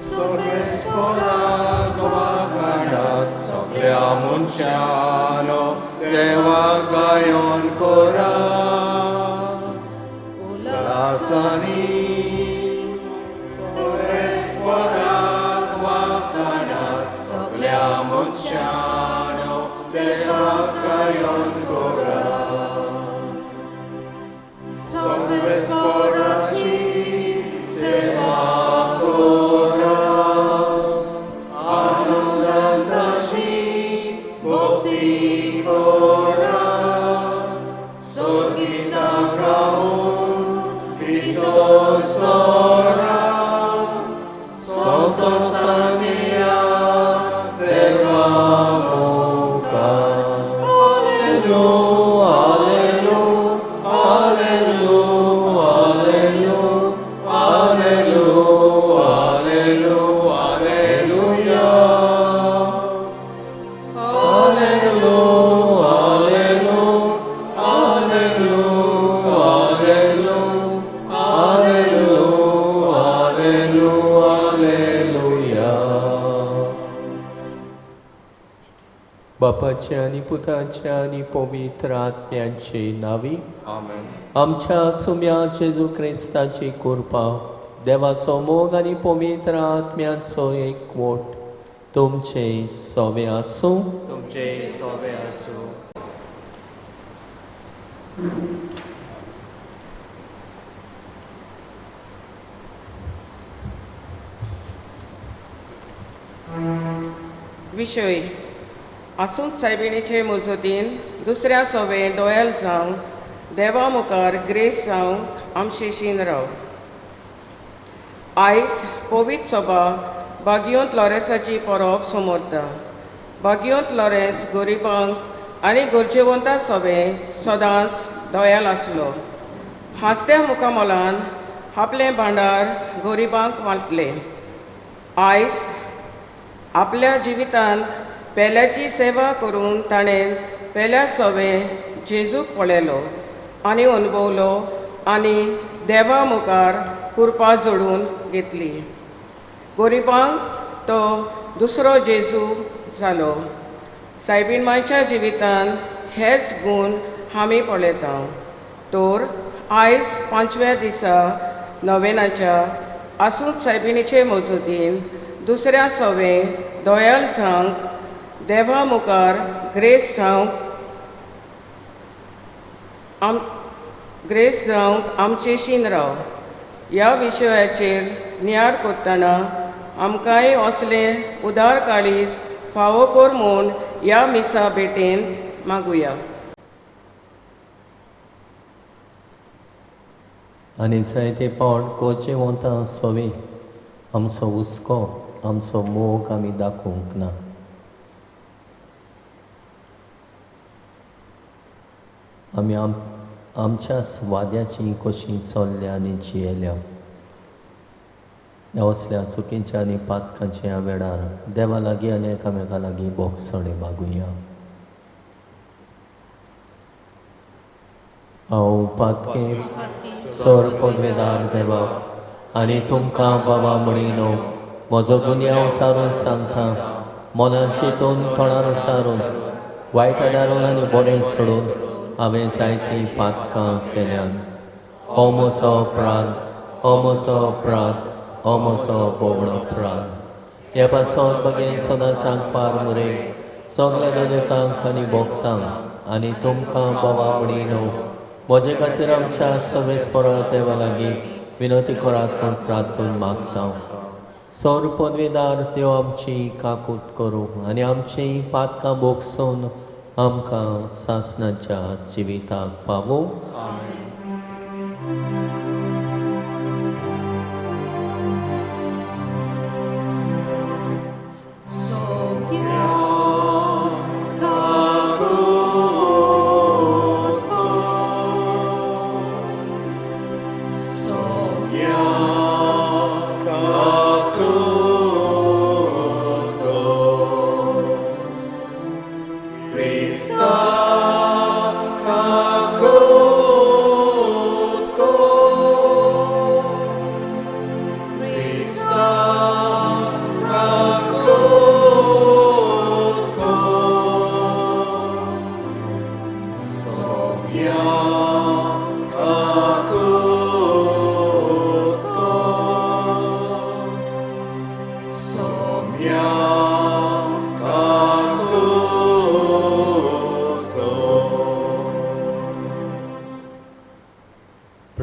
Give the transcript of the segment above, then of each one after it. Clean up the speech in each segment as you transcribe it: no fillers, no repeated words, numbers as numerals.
सर्वेस्पोरा गोवा सगळ्या मनशानो देवा गायन कोरा उल्हासानी. सर्वेस्पोरा गोवा सगळ्या मनशानो देवा गायन कोरा. सर्वेस्पोराची सेवा कोरा आनंदाची भक्ती कोरा सोगिता गाऊन भितर सोरा संतोषानिया देवा मुखार. Hallelujah hallelujah hallelujah hallelujah hallelujah hallelujah hallelujah hallelujah hallelujah. बापाच्या आनी पुताच्या आनी पवित्र आत्म्याचे नावी आमेन. आमच्या सुम्या जेजू क्रिस्ताची कृपा, देवाचो मोग आनी पवित्र आत्म्याचो एकवट तुमचे सोवे आसूं. तुमचे सोबे आसूं. विशय आसूंक सायबिणीचे मजतीन दुसऱ्या सोवे दोयाल जावंक देवा मुखार ग्रेस जावंक आमचे शीन राव. आयज पवित्र सभा बागियोंत लॉरेंसाची परब समोरता. बागियोंत लॉरेंस गरिबांक आनी गरजेवंता सोवे सदांच दयाल आसलो. हांसत्या मुखामोलान आपलें भांडार गरिबांक वांटलें. आयज आपल्या जिवितान पेल्याची सेवा करून ताणें पेल्या सोवे जेजूक पळयलो आनी अनुभवलो आनी देवा मुखार कृपा जोडून घेतली. गरिबांक तो दुसरो जेजू जालो. सायबीण मांयच्या जिवितान हेच गूण आमी पळयता. तर आयज पांचव्या दिसा नवेनाच्या आसूंक सायबिणीचे मजतीन दुसऱ्या सोवे दोयाल जावंक देवा मुखार ग्रेस जावंक आम ग्रेस जावंक आमचे शीन राव. ह्या विशयाचेर नियाळ करतना आमकांय असलें उदार काळीज फावो कर म्हूण ह्या मिसा भेटेन मागुया. आनी जायते पावट गोजेवंता सोवे आमचो हुस्को, आमचो मोग आमी दाखोवंक ना. आमी आमच्याच वाद्याची कशी चल्ल्या आनी जियेल्या. ह्या असल्या चुकीच्या आनी पातकांच्या ह्या वेळार देवा लागीं आनी एकामेका लागीं बोगसणे मागुया. हांव पातके सर पदवेदार देवा आनी तुमकां बाबा म्हणिनो म्हजो गुन्यांव सारून सांगता. मनान चिंतून तोंडार सारून वायट आदारून आनी बरें सोडून हांवें जायतीं पातकां केल्यान. हो म्हजो अपराध, हो म्हजो अपराध, हो म्हजो बोवडो अपराध. ह्या पासत बगेन सदांच फार मुरे सगल्या देवतांक आनी भोगतांक आनी तुमकां बाबा म्हणिनो म्हजे खातीर आमच्या सर्वेस्परा देवा लागीं विनवती करात म्हूण प्रार्थून मागता. सौर पदवेदार देव आमची काकूत करूं आनी आमची पातकां भोगसून आमकां सासणाच्या जिविताक पावूं. Krista, kakut ko.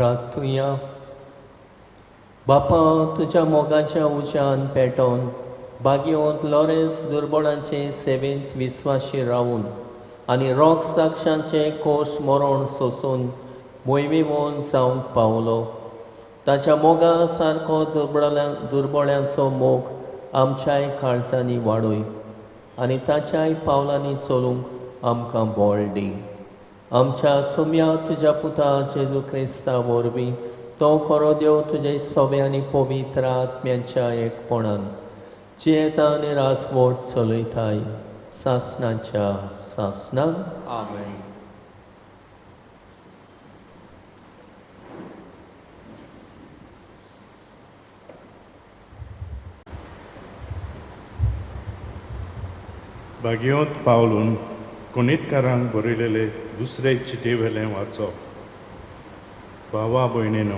प्रार्थुया. बापा, तुज्या मोगाच्या उज्यान पेटोवन बागियोंत लॉरेन्स दुर्बळांचे सेवेंत विस्वाशी रावून आनी रोग साक्षांचे कोश मरण सोसून मोहिमेवन जावंक पावलो. ताच्या मोगा सारको दुर्बळ्यांचो मोग आमच्याय काळजांनी वाडय आनी ताच्याय पावलांनी चलूंक आमकां बळ दी. आमच्या सुम्या तुज्या पुता जेजू क्रिस्ता वरवीं तो खरो देव तुजे सोबे आनी पवित्र आत्म्यांच्या एकपणान जियेता आनी राजवट चलयताय सासणाच्या सासणान. आमेन. बागियोंत पावलून कोनितकारांक बरयलेले दुसरे चिटे वेलें वाचप. भावा भयणीनो,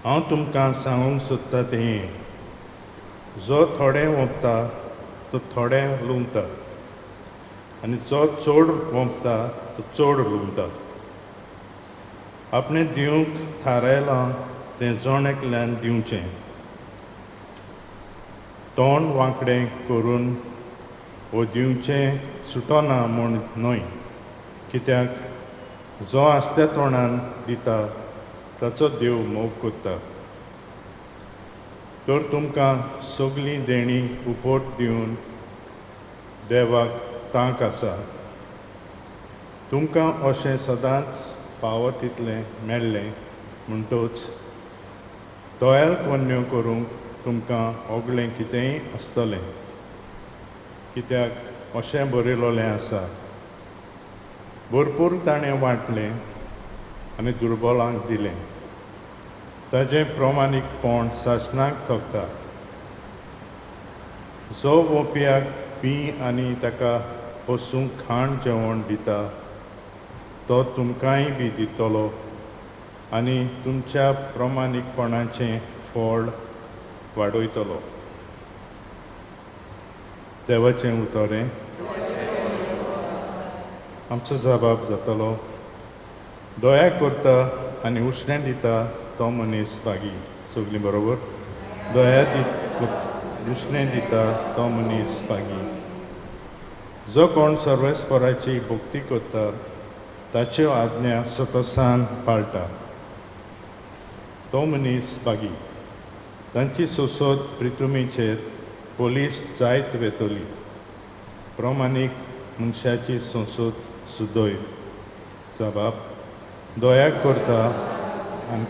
हांव तुमकां सांगूंक सोदता तें, जो थोडें वोंपता तो थोडें लुंवता आनी जो चड वोंपता तो चड लुंवता. आपणें दिवंक थारायलां तें जण एकल्यान दिवचें. तोंड वांकडें करून वो दिवचें सुटना म्हूण न्हय, कित्याक जो आसत्या तोंडान दिता ताचो देव मोग करता. तर तुमकां सगळीं देणीं उपट दिवन देवाक तांक आसा. तुमकां अशें सदांच फावो तितलें मेळ्ळें म्हणटच दयाल कोन्न्यो करूंक तुमकां ओगलें कितेंय आसतलें, कित्याक अशें बरयलेलें आसा, भरपूर ताणें वांटलें आनी दुर्बलांक दिलें. ताजें प्रमाणीकपण सासणाक थकता. जो वोंपयाक बी आनी ताका पसूंक खाण जेवण दिता तो तुमकांय बी दितलो आनी तुमच्या प्रमाणीकपणाचें फळ वाडयतलो. देवाचें उतरें आमचो जबाब जातलो. दया करता आनी उश्णें दिता तो मनीस भागी. सगळीं बरोबर? दया उश्णें दिता तो मनीस भागी. जो कोण सर्वेस्पराची भक्ती करता ताच्यो आज्ञा सतसान पाळटा तो मनीस भागी. तांची सोसोत प्रितुमीचेर पोलीस जायत वेतली. प्रमाणीक मनशाची संसद सुदय. जबाब दया करता आनी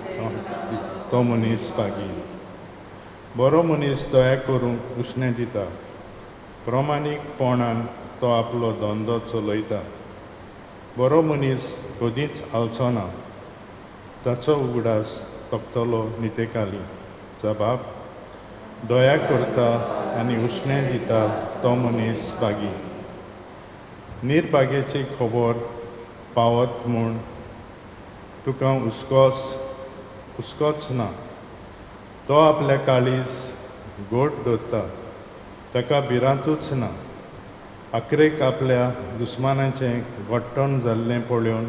तो मनीस भागी. बरो मनीस दया करूंक उश्णें दिता. प्रमाणीकपणान तो आपलो धंदो चलयता. बरो मनीस कदींच हालचो ना. ताचो उगडास तकतलो नितेकाली. जबाब दया करता आनी उश्णें दिता तो मनीस भागी. निर्भाग्याची खबर पावत म्हूण तुका हुस्कोच ना. तो आपल्या काळीज गोड दवरता, ताका भिरांतूच ना. आखरेक आपल्या दुस्मानाचें घट्टण जाल्लें पळोवन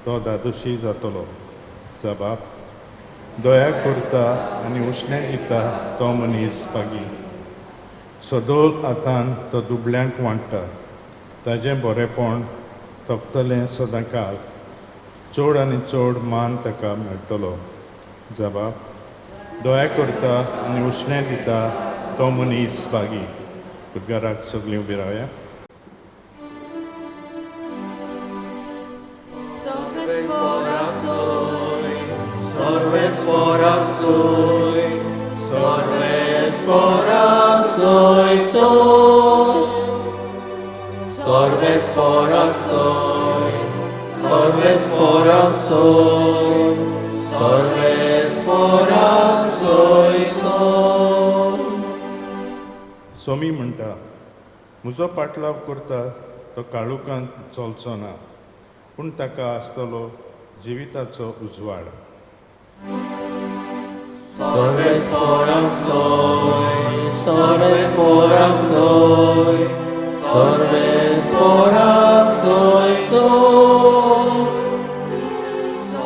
तो धादोशी जातलो. जबाब दया करता आनी उश्णें दिता तो मनीस भागी. सदोल हातान तो दुबळ्यांक वांट्टा. ताजें बरेपण तकतलें सदांकाल. चड आनी चड मान ताका मेळटलो. जबाब दया करता आनी उश्णें दिता तो मनीस भागी. उद्गाराक सगळीं उबी रावया. सोमी म्हणटा, म्हजो पाटलाव करता तो काळुकांत चलचो ना, पूण ताका आसतलो जिविताचो उजवाड.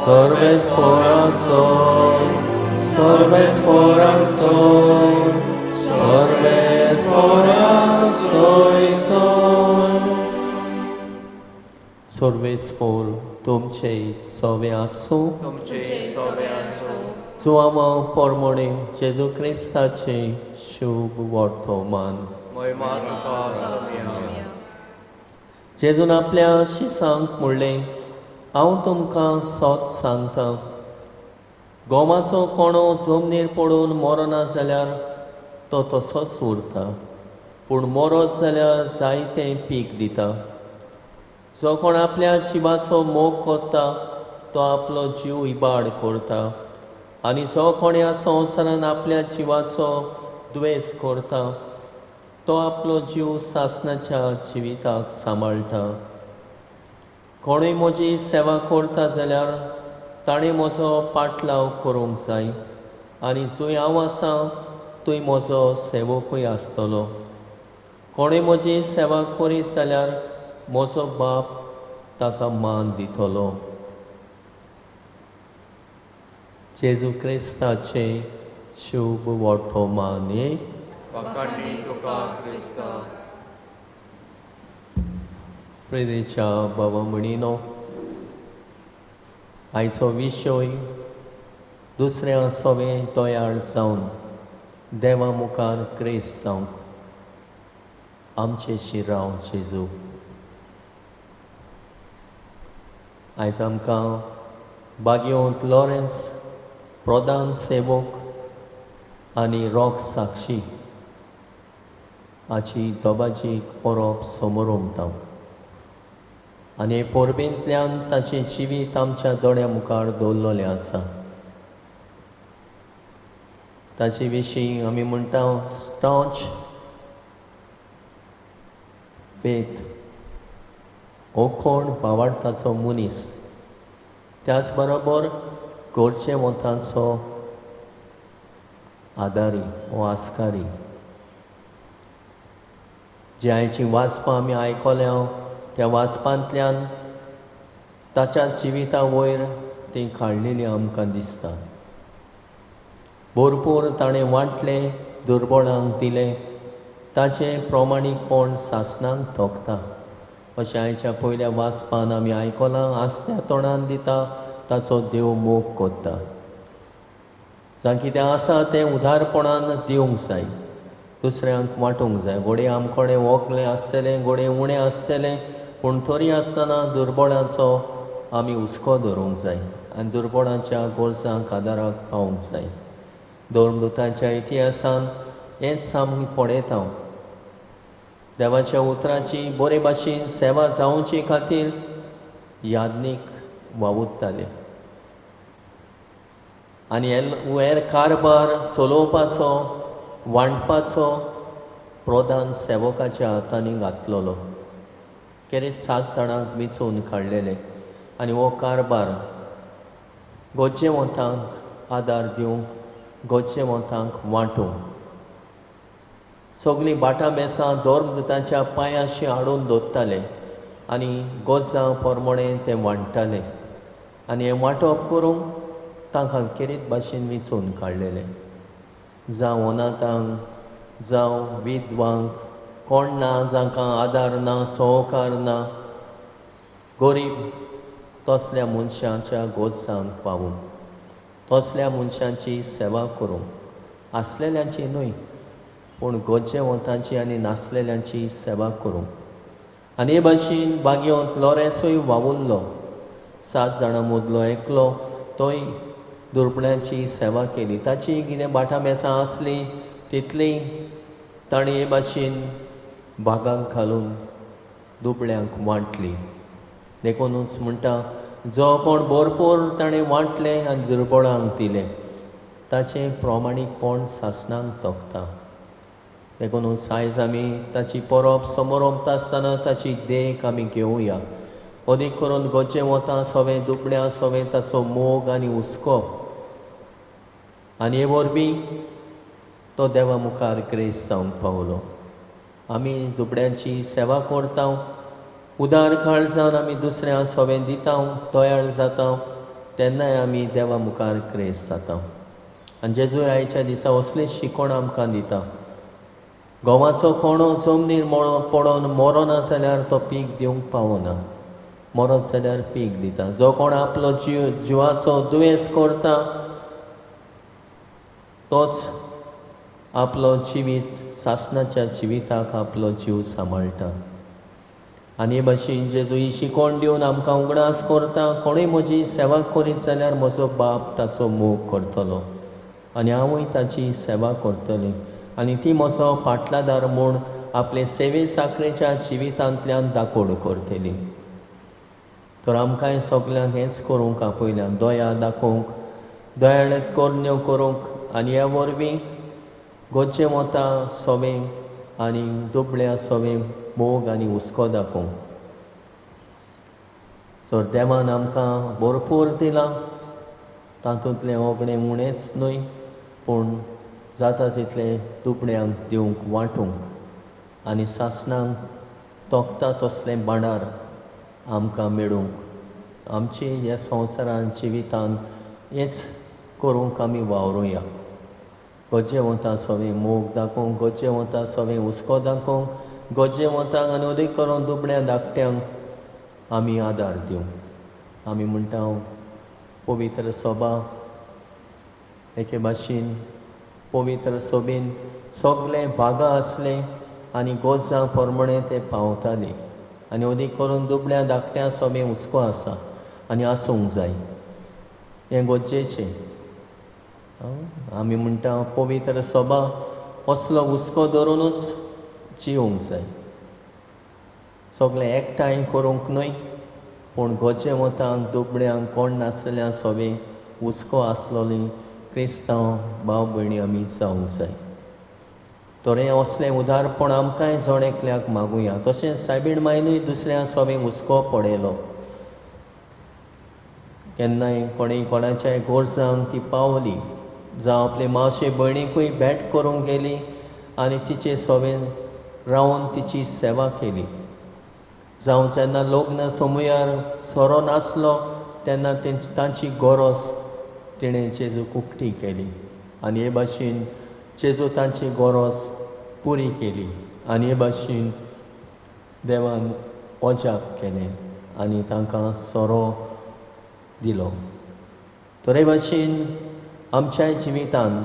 सर्वेस्पोरासोय, सर्वेस्पोरासोय, सर्वेस्पोरासोय सोय. सर्वेस्पोर तुमचे सवे आसूं. तुमचे सोबे आसूं. जुआंवा पोरमोणे जेजू क्रिस्ताचे शुभ वर्तमान. महिमा तुका सोम्या. जेजून आपल्या शिसांक म्हणलें, हांव तुमकां सत सांगता, गोमाचो कोणो जमनीर पडून मरना जाल्यार तो तसोच उरता, पूण मरत जाल्यार जायतें पीक दिता. जो कोण आपल्या जिवाचो मोग करता तो आपलो जीव इबाड करता, आनी जो कोण ह्या संवसारान आपल्या जिवाचो द्वेस करता तो आपलो जीव सासणाच्या जिविताक सांबाळटा. कोणूय म्हजी सेवा करता जाल्यार ताणें म्हजो पाटलाव करूंक जाय, आनी जंय हांव आसा थंय म्हजो सेवकूय आसतलो. कोणूय म्हजी सेवा करीत जाल्यार म्हजो बाप ताका मान दितलो. जेजू क्रिस्ताचें शुभ वर्तमान. वाखाणणी तुका क्रिस्ता. प्रेरीच्या बाबा म्हणिनो, आयचो विशय दुसऱ्या सवे दयाळ जावन देवा मुखार क्रेस जावंक आमचे शिराव जेजू. आयज आमकां बागयोंत लॉरेन्स प्रधान सेवक आनी रॉक साक्षी हाची दोबाजी परब समोरमता आनी परबेंतल्यान ताचें जिवीत आमच्या दोळ्या मुखार दवरलेलें आसा. ताचे विशीं आमी म्हणटा स्टॉच फेथ, हो कोण भावार्थाचो मनीस, त्याच बरोबर गोडशेवंतांचो आदारी वो आस्कारी. जे आयची वाचपां आमी आयकल्या त्या वाचपांतल्यान ताच्या जिविता वयर ती काडलेली आमकां दिसता. भरपूर ताणें वांटलें, दुर्बळांक दिलें, ताचें प्रमाणीकपण सासणाक थोकता. अशें आयच्या पयल्या वाचपान आमी आयकलां. आसत्या तोंडान दिता ताचो देव मोग करता. जां कितें आसा तें उदारपणान दिवंक जाय, दुसऱ्यांक वांटूंक जाय. घोडये आमकोडें वोगलें आसतलें, घोडये उणें आसतलें, पूण तरी आसतना दुर्बळांचो आमी हुस्को धरूंक जाय आनी दुर्बळांच्या गरजांक आदाराक पावूंक जाय. धर्मदूतांच्या इतिहासान हेंच आमी पळयता. देवाच्या उतराची बरे भाशेन सेवा जावचे खातीर याज्ञीक वावुरताले आनी हेर कारभार चलोवपाचो वांटपाचो प्रधान सेवकाच्या हातांनी घातलेलो. केरे 7 जाणांक विंचून काडलेले आनी हो कारभार गरजेवंतांक आदार दिवंक, गरजेवंतांक वांटूंक. सगळीं भाटां बेसां धर्मदूतांच्या पांयांशी हाडून दवरताले आनी गरजां प्रमाणें तें वांट्टाले आनी हें वांटप करूंक तांकां खेरीत भाशेन विंचून काडलेले. जावं अनाथांक, जावं विधवांक, कोण ना जांकां आदार ना, सहकार ना, गरीब तसल्या मनशांच्या गरजांक पावूंक, तसल्या मनशांची सेवा करूंक, आसलेल्यांची न्हय पूण गरजेवंतांची आनी नासलेल्यांची सेवा करूंक. आनी हे भाशेन बागयोंत लॉरेन्सूय वावुरलो. 7 जाणां मदलो एकलो, तोय दुर्बळ्यांची सेवा केली. ताची कितें भाटां बेसां आसलीं तितलीं ताणें हे भाशेन बागांक घालून दुबळ्यांक वांटली. देखूनच म्हणटा, जो कोण भरपूर ताणें वांटलें आनी दुर्बळांक दिलें ताचें प्रमाणीकपण सासणाक तोखता. देखूनच आयज आमी ताची परब समोरमता आसतना ताची देख आमी घेवया. अदीक करून गरजेवंतां सवें, दुबळ्यां सवें ताचो मोग आनी हुस्को, आनी हे वरवीं तो देवा मुखार ग्रेस जावंक पावलो. आमी दुबळ्यांची सेवा करता, उदार काळजान आमी दुसऱ्यां सवें दिता, दयाळ जाता. तेन्नाय आमी देवा मुखार ग्रेस जाता. आनी जेजू आयच्या दिसा असली शिकवण आमकां दिता. गंवाचो कोणो जमनीर पडोन मरोना जाल्यार तो पीक दिवंक पावना, मरत जाल्यार पीक दिता. जो कोण आपलो जिवाचो दुयेंस करता तोच आपलो जिवीत सासणाच्या जिविताक आपलो जीव सांबाळटा. आनी हे भाशेन जेजू ही शिकवण दिवन आमकां उगडास करता, कोणूय म्हजी सेवा करीत जाल्यार म्हजो बाप ताचो मोग करतलो आनी हांवूय ताची सेवा करतली आनी ती म्हजो पाटलादार म्हूण आपले सेवे चाकरेच्या जिवितांतल्यान दाखोवण करतली. तर आमकांय सगल्यांक हेंच करूंक आपयल्यान, दया दाखोवंक, दयाळ करण्यो करूंक आनी ह्या वरवीं गोचे वता सोवें आनी दुबळ्या सोवें मोग आनी हुस्को दाखोवंक. तर देवान आमकां भरपूर दिलां, तातूंतलें ओगणें उणेंच न्हय पूण जाता तितलें दुबळ्यांक दिवंक, वांटूंक आनी सासणांक तोखता तसलें भांडार आमकां मेळूंक, आमची ह्या संवसारान जिवितान हेंच करूंक आमी वावरुया. गज्जे वता सवें मोग दाखोवंक, गज्जे वता सवें हुस्को दाखोवंक, गज्जे वताक आनी अदीक करून दुबळ्या धाकट्यांक आमी आदार दिवंक. आमी म्हणटा पवित्र सभा एके भाशेन पवित्र सभेन सगळे भागां आसले आनी गरजां प्रमाणे ते पावताले आनी अदीक करून दुबळ्या धाकट्या सभें हुस्को आसा आनी आसूंक जाय, हें गरजेचें. आमी म्हणटा पवित्र सभा असलो हुस्को धरुनूच जिवंक जाय, सगळें एकठांय करूंक न्हय पूण गरजे वतांक दुबळ्यांक कोण नासल्या सभें हुस्को आसलोली क्रिस्तांव भाव भयणी आमी जावंक जाय. तर हें असलें उदारपण आमकांय जण एकल्याक मागुया. तशेंच सायबीण मायनूय दुसऱ्या सभें हुस्को पडयलो, केन्नाय कोणें कोणाच्याय गरजांक ती पावली, जावं आपले मावशे भयणीकूय भेट करूंक गेली आनी तिचे सभेन रावन तिची सेवा केली. जावं जेन्ना लग्न समयार सोरो नासलो तेन्ना तांची गरज तिणें जेजूक उक्ती केली आनी हे भाशेन जेजू तांची गरज पुरी केली आनी हे भाशेन देवान अजाप केलें आनी तांकां सोरो दिलो. तर हे भाशेन आमच्या जिवितान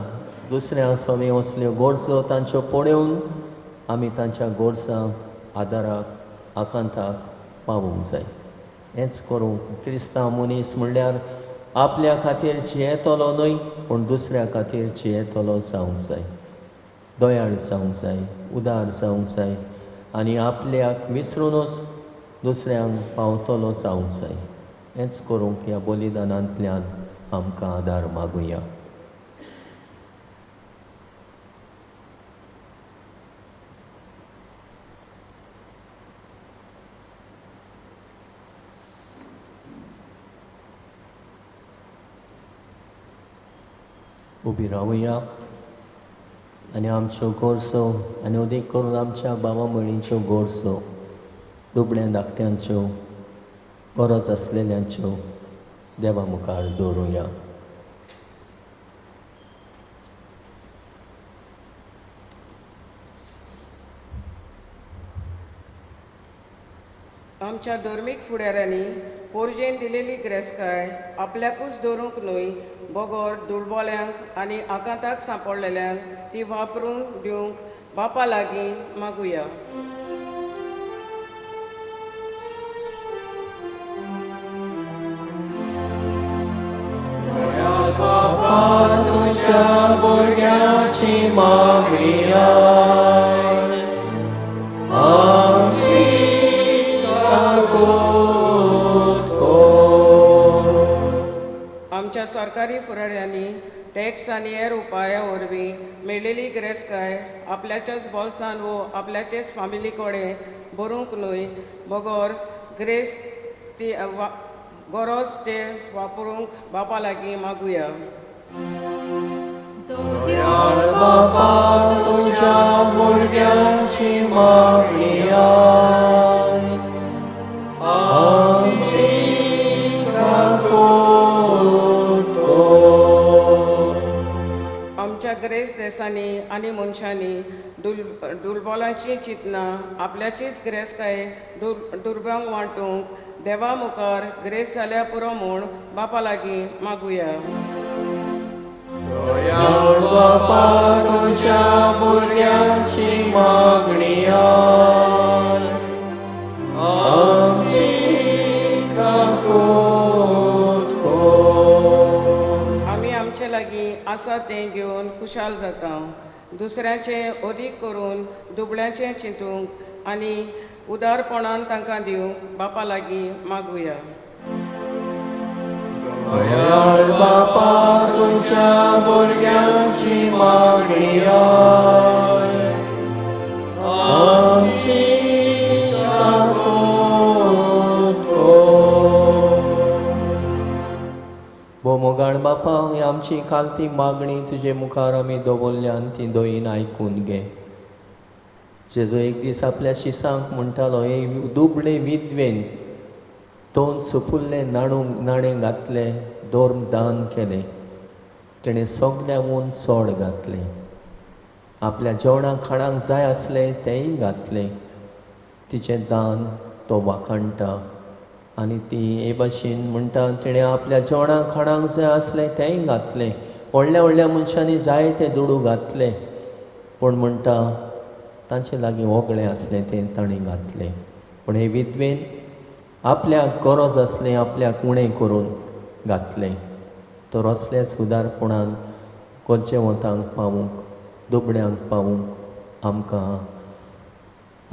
दुसऱ्या सवें असल्यो गरजो तांच्यो पळोवन आमी तांच्या गरजांक आदाराक आकांताक पावूंक जाय. हेंच करूंक क्रिस्तांव मनीस म्हणल्यार आपल्या खातीर जियेतलो न्हय पूण दुसऱ्या खातीर जियेतलो जावंक जाय, दयाळ जावंक जाय, उदार जावंक जाय आनी आपल्याक विसरुनूच दुसऱ्यांक पावतलो जावंक जाय. हेंच करूंक ह्या बलिदानांतल्यान आमकां आदार मागुया. उबी रावया आनी आमच्यो गरजो आनी अदीक करून आमच्या बाबा भयणींच्यो गरजो, दुबळ्या धाकट्यांच्यो, गरज आसलेल्यांच्यो देवा मुखार दवरुया. आमच्या धर्मीक फुडाऱ्यांनी पोरजेन दिलेली ग्रेसकाय आपल्याकूच दवरूंक न्हय बगर दुर्बोल्यांक आनी आकांताक सांपडलेल्यांक ती वापरून दिवंक बापा लागीं मागुया. बापा तुज्या भुरग्याची मागणी आयक, आमची काकूत कर. आमच्या सरकारी फुडाऱ्यांनी टॅक्स आनी हेर उपाया वरवीं मेळिल्ली गिरेस्तकाय आपल्याच्याच बोल्सान वो आपल्याचेच फामिली कडेन भरूंक न्हय बगर ग्रेस ती गरज ते वापरूंक बापा लागीं मागुया. दयाळ बापा तुज्या भुरग्यांची मागणी आयक, आमची काकूत गिरेसांनी आनी मनशांनी दुर्बोलांचीं चिंतनां आपल्याचीच गिरेस्तकाय दुर्ब्यांक वांटूंक देवा मुखार ग्रेस जाल्यार पुरो म्हूण बापा लागीं मागुया. दयाळ बापा तुज्या भुरग्यांची मागणी आय, आमची काकूत कर. आमी आमचे लागीं आसा तें घेवन खुशाल जाता, दुसऱ्याचें अदीक करून दुबळ्याचें चिंतूंक आनी उदारपणान तांकां दिवंक बापा लागीं मागुया. दयाळ बापा तुज्या भुरग्यांची मागणी आय, आमची काकूत कर. भोव बापा, ही आमची खालती मागणी तुजे मुखार आमी दवरल्यान ती दोयीन आयकून घे. जेजू एक दीस आपल्या शिसांक म्हणटालो, हे दुबळे विधवेन दोन सुपुल्ले नाणें घातले, दोन दान केलें, तेणें सगल्याहून चड घातलें, आपल्या जेवणाक खाणाक जाय आसलें तेंय घातलें. तिचें दान तो वाखाणटा आनी ती हे भाशेन म्हणटा, तिणें आपल्या जेवणाक खाणाक जाय आसलें तेंय घातलें, व्हडल्या व्हडल्या मनशांनी जाय ते दुडू घातले, पूण म्हणटा तांचे लागीं ओगळें आसलें तें ताणें घातलें. पूण हे विधवेन आपल्याक गरज आसलें आपल्याक उणें करून घातलें. तर असल्याच उदारपणान गरजेवंतांक पावूंक, दुबळ्यांक पावूंक आमकां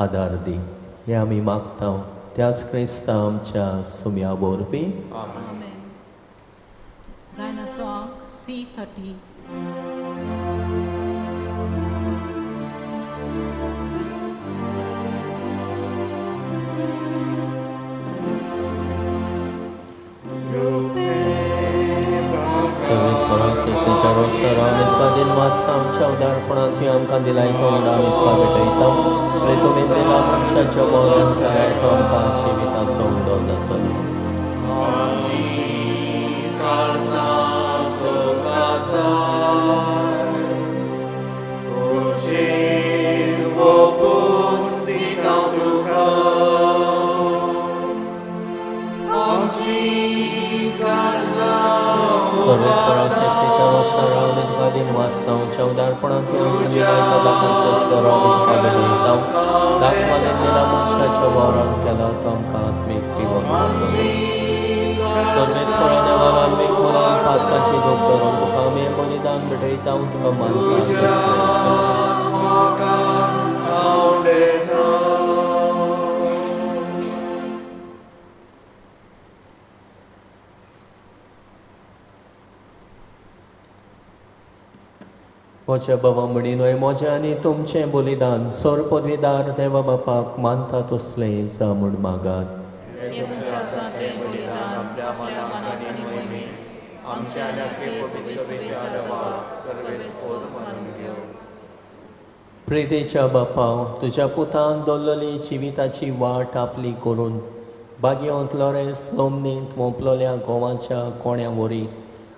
आदार दी, हें आमी मागता त्याच क्रिस्ता आमच्या सुम्या वरवीं. आमेन. गायनाचो अंक C30. आमच्या उदारपणांत तुवें आमकां दिलाय तो आमी तुका भेटयता. आनी तुमी दिला मनशाच्यो आसल्यार तो आमकां जिविताचो उदो जातलो. वाचता उदारपणांत मनशाच्या वावरान केला तो आमकां आत्मीक जीवन सर्वेस्परा देवान आत्मीक मुलान पातकाची दुख धरून तुका आमी बलिदान भेटयता, तुका मानता. म्हज्या बाबा म्हणिनूय म्हजें आनी तुमचें बलिदान सोर पदवीदार देवा बापाक मानता तसलें जा म्हूण मागात. प्रितीच्या बापा, तुज्या पुतान दवरलेली जिविताची वाट आपली करून बागयोंत लॉरेन्स लोमनींत मोपलोल्या गोवाच्या कोण्या वरी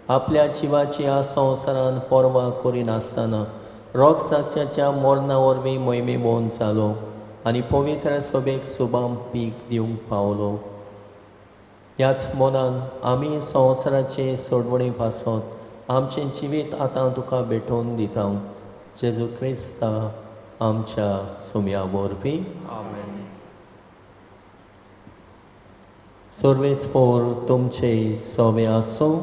आपल्या जिवाची ह्या संवसारान पर्वा करिनासतना रोगसाच्याच्या मरणा वरवीं मोहिमेबोन जालो आनी पवित्र सभेक सुबाम पीक दिवंक पावलो. ह्याच मनान आमी संवसाराचे सोडवणी पासत आमचें जिवीत आतां तुका भेटोवन दिता, जेजू क्रिस्ता आमच्या सुम्या वरवीं. सर्वेस्पोर तुमचे सोवे आसूं,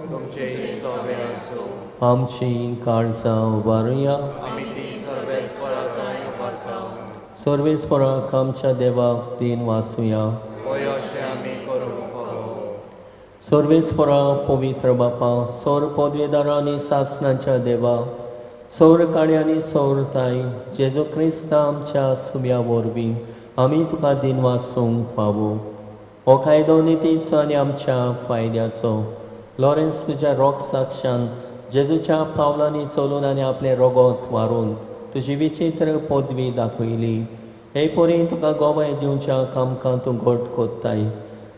आमची काळजां उबारुया. सर्वेस्पोराक आमच्या देवाक दिन वाचुया. सर्वेस्पोरा पवित्र बापा, सौर पदवेदारा आनी सासणाच्या देवा, सौर काळ्यांनी सौर ताय जेजू क्रिस्ता आमच्या सुम्या वरवीं आमी तुका दिन वाचूंक फावो. हो कायदो नितीचो आनी आमच्या फायद्याचो. लॉरेन्स तुज्या रोग साक्षान जेजूच्या पावलांनी चलून आनी आपलें रोगोत वारून तुजी विचित्र पदवी दाखयली. हे परी तुका गोवाय दिवच्या आमकां तूं घट कोत्ताय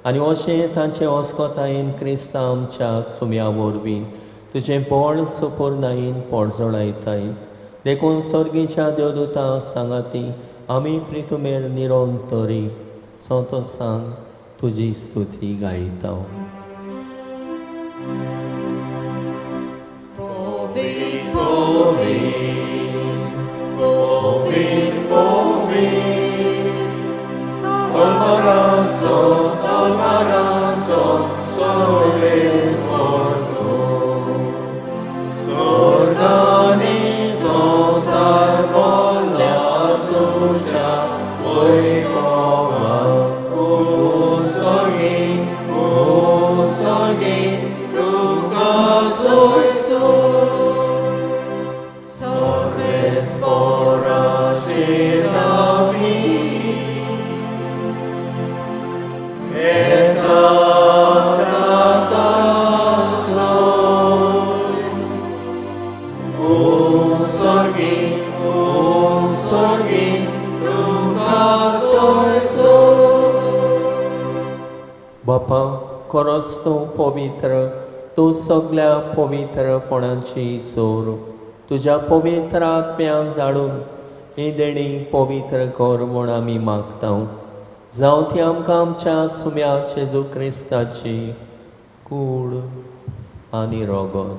आनी अशें तांचे ओस्कोतायेन क्रिस्ता आमच्या सुम्या वरवीं तुजें बळ सुपुर्नायेन पोडजळायताय. देखून सर्गीच्या देवदूता सांगाती आमी प्रितुमेर निरोन तरी संतोसान तुजी स्तुती गायता. बापा खरोच तूं पवित्र, तूं सगल्या पवित्रपणाची जोर. तुज्या पवित्र आत्म्याक धाडून ही देणी पवित्र कर म्हूण आमी मागता. जावं ती आमकां आमच्या सुम्या जेजू क्रिस्ताची कूड आनी रगत.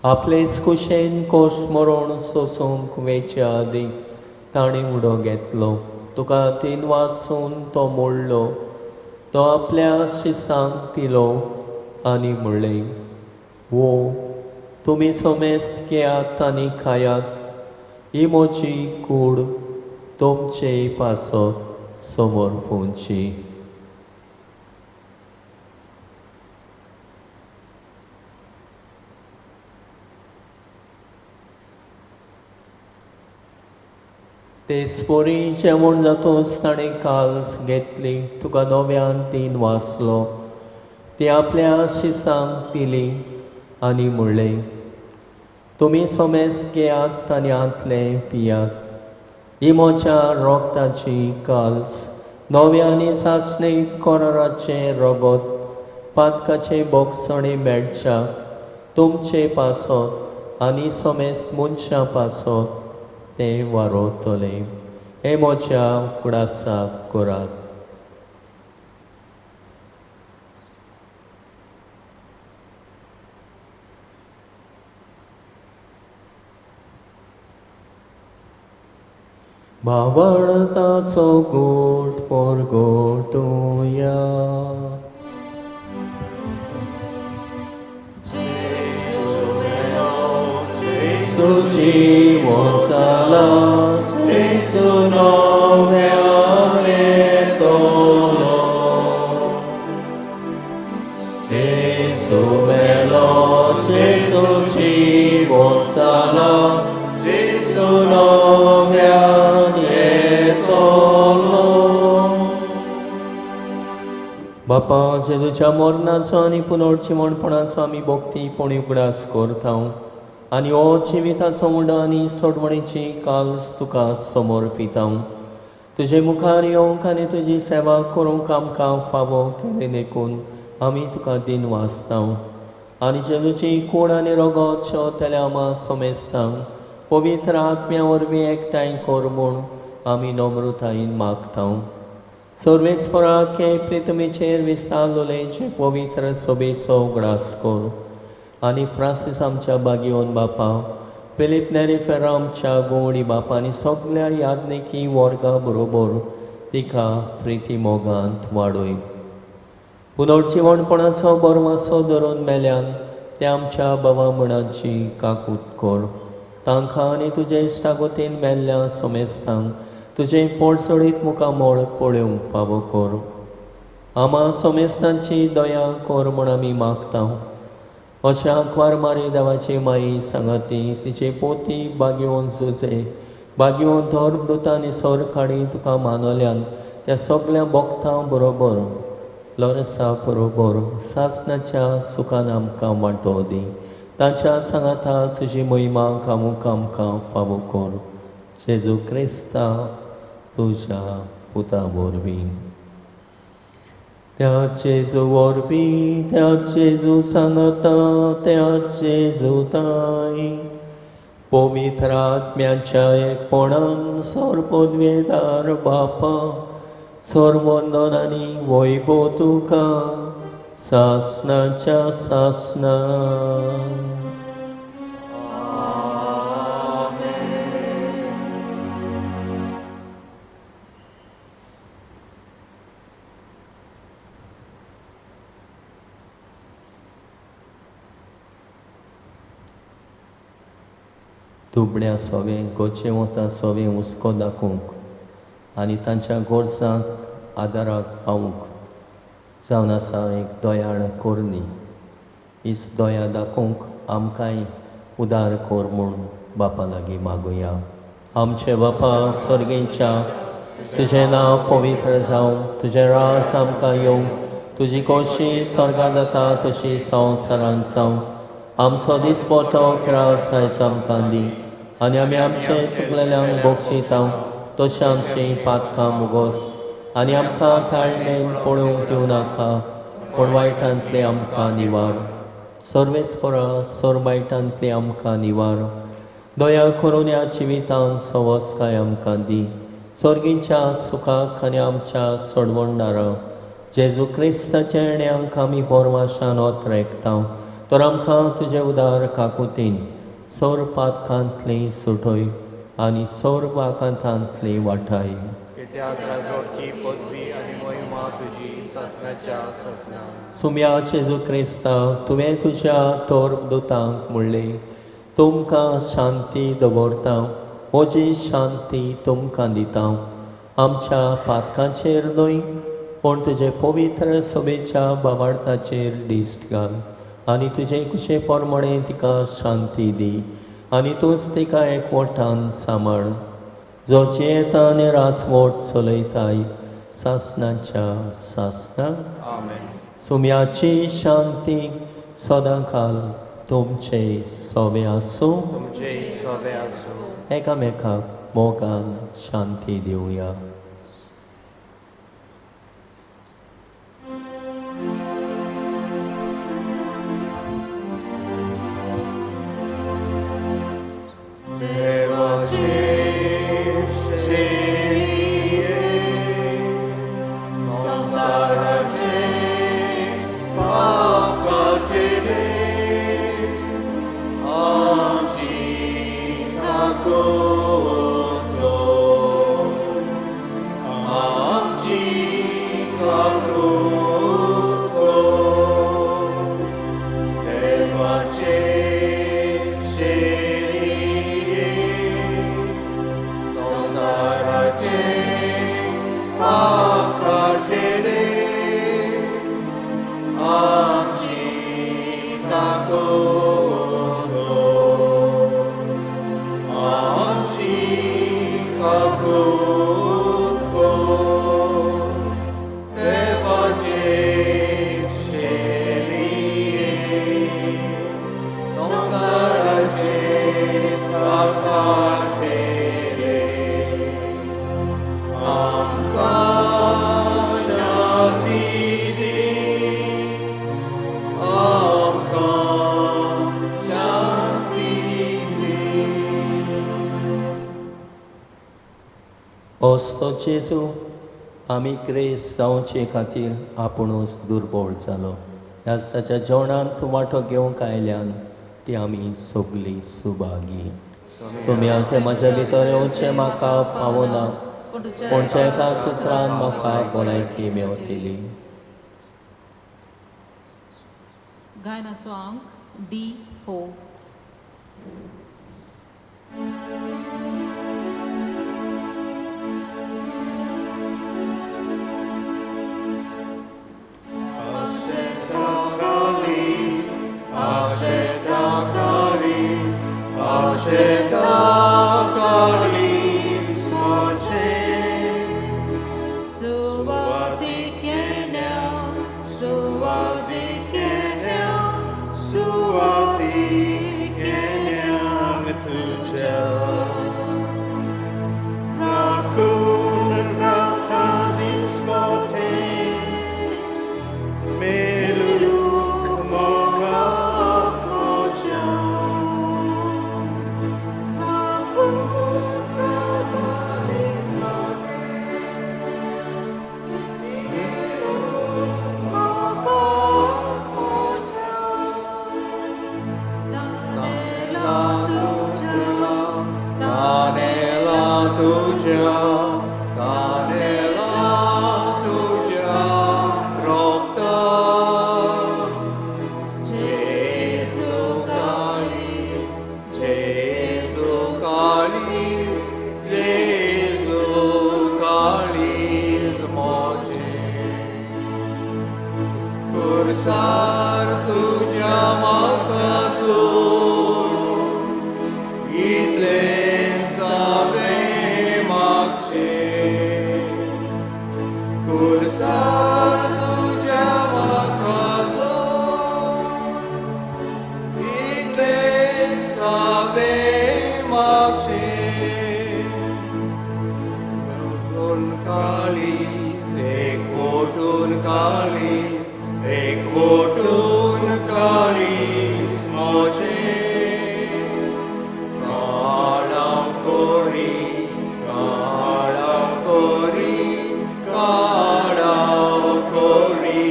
आपलेच कुशेन कोश मरण सोसूंक वेचे आदीं ताणें उडो घेतलो. तुका तीन वासून तो मोडलो, तो आपल्या शिसांक दिलो आनी म्हणलें, वो तुमी समेस्त घेयात आनी खायात, ही म्हजी कूड तुमचे पासत समर्पूंची. तेच परी जेवण जातूच ताणें काल्स घेतली, तुका नव्यान तीन वाचलो, ती आपल्या शिसांक दिली आनी म्हणलें, तुमी समेस्त घेयात आनी हांतलें पियात, ही म्हज्या रोगताची काल्स, नव्या आनी सासणी कराराचें रगत, पातकाचे बोगसणे मेळच्या तुमचे पासत आनी समेस्त मनशां पासत तें वारोतलें. हें म्हज्या उगडासाक करात. भावार्थाचो गोट परगटुया. तुजी वचाला जेजू नव्यान येतलो, जेजू मेलो, जेजू जिवोन जाला, जेजू नव्यान येतलो. बापा, जेजूच्या मरणाचो आनी पुनर्जिवणपणाचो आमी भक्तीपणी उगडास करता आनी हो जिविताचो उंडो आनी सोडवणेची काल्स तुका समर्पिता. तुजे मुखार येवंक आनी तुजी सेवा करूंक आमकां फावो केलें देखून आमी तुका दिन वाचता. आनी जेजूची कूड आनी रगत शेवतल्या आमा समेस्तांक पवित्र आत्म्या वरवीं एकठांय कर म्हूण आमी नम्रतायेन मागता. सर्वेस्पराक हे प्रितमेचेर विस्तारलेले जे पवित्र सभेचो उगडास कर आनी फ्रांसीस आमच्या बागियोन बापा, फिलीप नेरी फेरा आमच्या गोवडी बापा आनी सगल्या याज्ञिकी वर्गा बरोबर तिका प्रिती मोगांत वाडय. पुनर्जिवणपणाचो बरवासो धरून मेल्यान ते आमच्या बाबा म्हणाची काकूत कर. तांकां आनी तुजे इश्टागोतीन मेल्ल्या समेस्तांक तुजें पोटसोडीत मुखामळ पळोवंक फावो कर. आमा समेस्तांची दया कर म्हूण आमी मागता. अशें आंकवार मारी देवाची माई सांगाती तिचे पोती बागेवन जुजे बागेवन धर्मदूत आनी सर काडी तुका मानवल्यान त्या सगल्या भक्तां बरोबर लोरसा बरोबर सासणाच्या सुखान आमकां वांटो दी. तांच्या सांगाता तुजी महिमा कामूक आमकां फावो कर. जेजू क्रिस्ता तुज्या पुता वरवीं. त्या जेजू वरवीं, त्या जेजू सांगाता, त्या जेजू ताई पवित्र आत्म्याच्या एकपणान सर्वपदवेदार बापा सर्वंदन आनी वैभव तुका सासनाच्या सासना. दुबण्या सोवे गोचे वता सोवे हुस्को दाखोवंक आनी तांच्या गोरसांक आदाराक पावूंक जावन आसा एक दयाळ करणी. हीच दया दाखोवंक आमकांय उदार कर म्हूण बापा लागीं मागुया. आमचे बापा सर्गेच्या, तुजें नांव पवित्र जावं, तुजें राज आमकां येवं, तुजी खोशी स्वर्गा जाता तशी संवसारांत जावं. आमचो दिसपटो त्रास आयज आमकां दी आनी आमी आमचे चुकलेल्यांक बक्षिता तशें आमचीं पातकां मुगोस आनी आमकां ताळणेन पळोवंक दिवं नाका, पूण वायटांतलें आमकां निवार. सर्वेस्परा सर वायटांतलें आमकां निवार. दया करून ह्या जिवितांत सवसकाय आमकां दी. सर्गीच्या सुखाक आनी आमच्या सोडवणदारा जेजू क्रिस्ताच्या येण्यांक आमी बोरवाशान ओतरेकता, तर आमकां तुजे उदार काकुतीन सौर पातकांतली सुटय आनी सौर वाकांतांतली वाठाय. कित्याक राजवटकी पदवी आनी महिमा तुजी सासनाच्या सासना. सुम्या जेजू क्रिस्ता, तुवें तुज्या तोर दुतांक म्हणलें, तुमकां शांती दवरता, म्हजी शांती तुमकां दिता. आमच्या पातकांचेर न्हय पूण तुजे पवित्र सभेच्या बाबार्थाचेर दिश्ट घाल आनी तुजे कुशे प्रमाणे तिका शांती दी आनी तूंच तिका एकवटान सांबाळ, जो जियेता आनी राजवट चलयताय सासनाच्या सासना. आमेन. सुम्याची शांती सदांकाल तुमचे सोवे आसूं. तुमचे सोवे आसूं. एकामेकाक मोगान शांती दिवया. असो जेजू आमी ग्रेस जावचे खातीर आपुणूच दुर्बळ जालो. ह्याच ताच्या जेवणांत वांटो घेवंक आयल्यान ती आमी सगळीं सुभागी. सोम्या तें म्हज्या भितर येवचें म्हाका फावना, पूण एका सुत्रान म्हाका भलायकी मेवतली. गायनाचो अंक D4. कुर्सार तुज्या म्हाका सोड, इतलेंच हांवें मागचें. कुर्सार तुज्या म्हाका सोड, इतलेंच हांवें मागचें. काळीज एक ओटून, काळीज एक ओटून, काळीज म्हजें. काळाव कोरी, काळाव कोरी, काळाव कोरी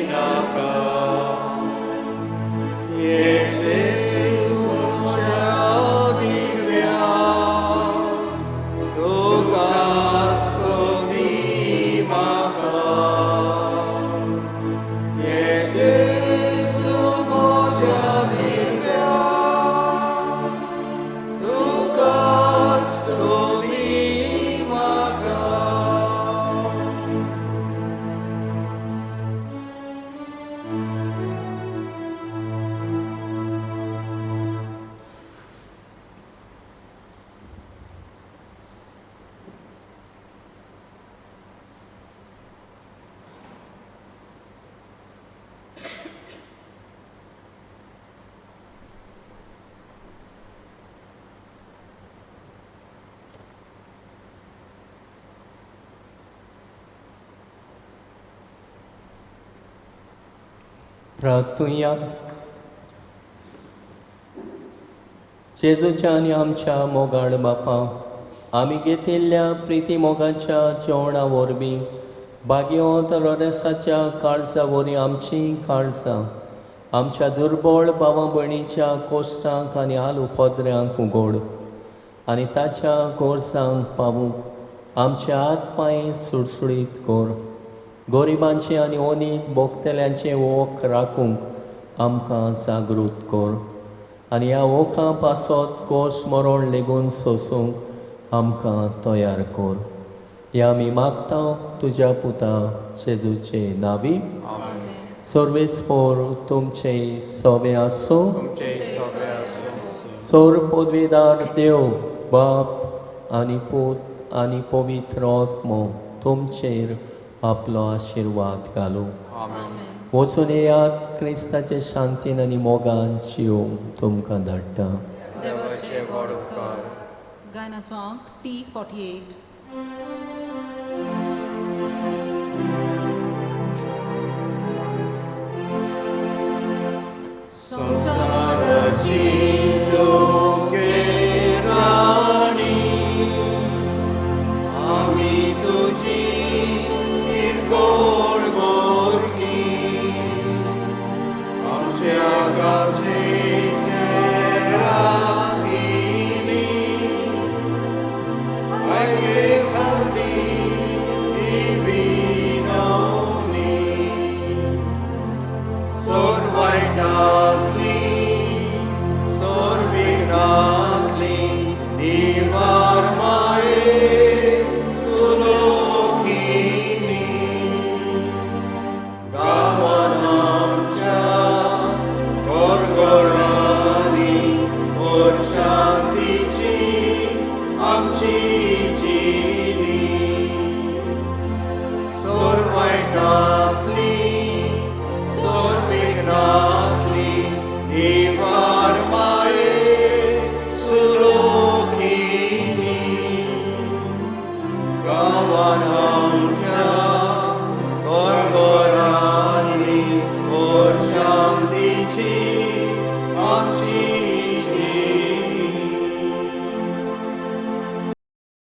नाका. ये जेजूच्या दिव्या, तुका स्तुती म्हाका. ये जेजू म्हज्या दिव्या, तुका स्तुती म्हाका. प्रार्थुया. जेजूच्या आनी आमच्या मोगाळ बापा, आमी घेतिल्ल्या प्रिती मोगाच्या जेवणा वरवीं भाग्यवंत रोरेसाच्या काळजा वरी आमची काळजां आमच्या दुर्बळ भावा भयणीच्या कोश्टांक आनी हाल उपद्र्यांक उगोड आनी ताच्या गोरसांक पावूंक आमचे हात पांय सुडसुडीत कर. गरिबांचे आनी ओनीत भोगतल्यांचे वोख राखूंक आमकां जागृत कर आनी ह्या वोखां पासत कोश मरण लेगून सोसूंक आमकां तयार कर. ह्या आमी मागता तुज्या पुता जेजूचे नावी. सर्वेस्पोर तुमचे सोबे आसूं. तुमचे सोबे आसूं. सोर पदवीदार देव बाप आनी पूत आनी पवित्र आत्मो तुमचेर आपलो आशिर्वाद घालूं. आमेन. वचून येयात, क्रिस्ताचे शांतीन आनी मोगान जिवंक तुमकां धाडटा. देवाचे व्हड उपकार. गायनाचो अंक T48. संसाराची तुगे राणी, आमी तुजी निर्गोळ मोरगी. आमच्या गांवचे रागिनी, आयले खातीर ही विनवणी. सोड वायटा